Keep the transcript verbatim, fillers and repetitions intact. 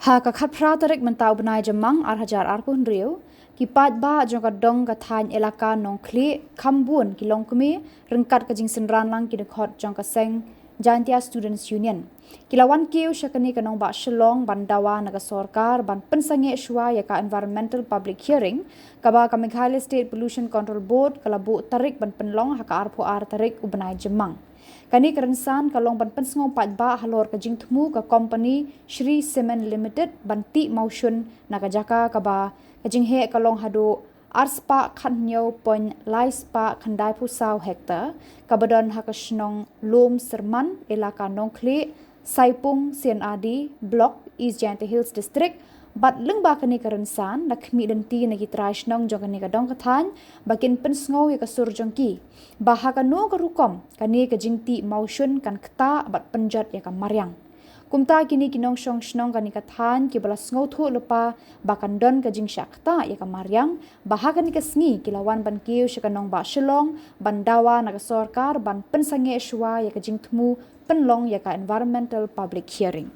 Ha ka khatphra tarik mynta u bnai Jymmang ar hajar arphew hynriew, ki paidbah jong ka dong ka thaiñ Elaka Nongkhlieh kham bun ki longkmie ryngkat ka jingsynran lang ki dkhot jong ka seng Jaintia Students Union ki la wan kiew sha kane ka nongbah Shillong ban dawa na ka sorkar ban pynsangeh shuwa ïa ka Environmental Public Hearing kaba ka Meghalaya State Pollution Control Board ka la buh tarik ban pynlong ha ka arphew ar tarik u bnai Jymmang. Kane ka rynsan ka long ban pynsngew paidbah halor ka jingthmu ka kompani Shree Cement Limited ban tih mawshun na ka jaka kaba ka jingheh ka long haduh ar spah khathynñiew point lai spah khyndaiphew saw hektar kaba don ha ka shnong Lum Syrman, Elaka Nongkhlieh, Saipung C&RD Block, East Jaintia Hills District. Bad lyngba kane ka rynsan la khmih lynti na ki trai shnong jong kane ka dong ka thaiñ ba kin pynsngew ïa ka sur jong ki ba ha kano ka rukom kane ka jingtih mawshun kan ktah bad pynjot ïa ka mariang. Kumta kine ki nongshong shnong kane ka thaiñ kiba la sngewthuh lypa ba kan don ka jingshah ktah ïa ka mariang, ba ha kane ka sngi ki la wan ban kiew sha ka nongbah Shillong ban dawa na ka sorkar ban pynsangeh shuwa ïa ka jingthmu pynlong ïa ka Environmental Public Hearing.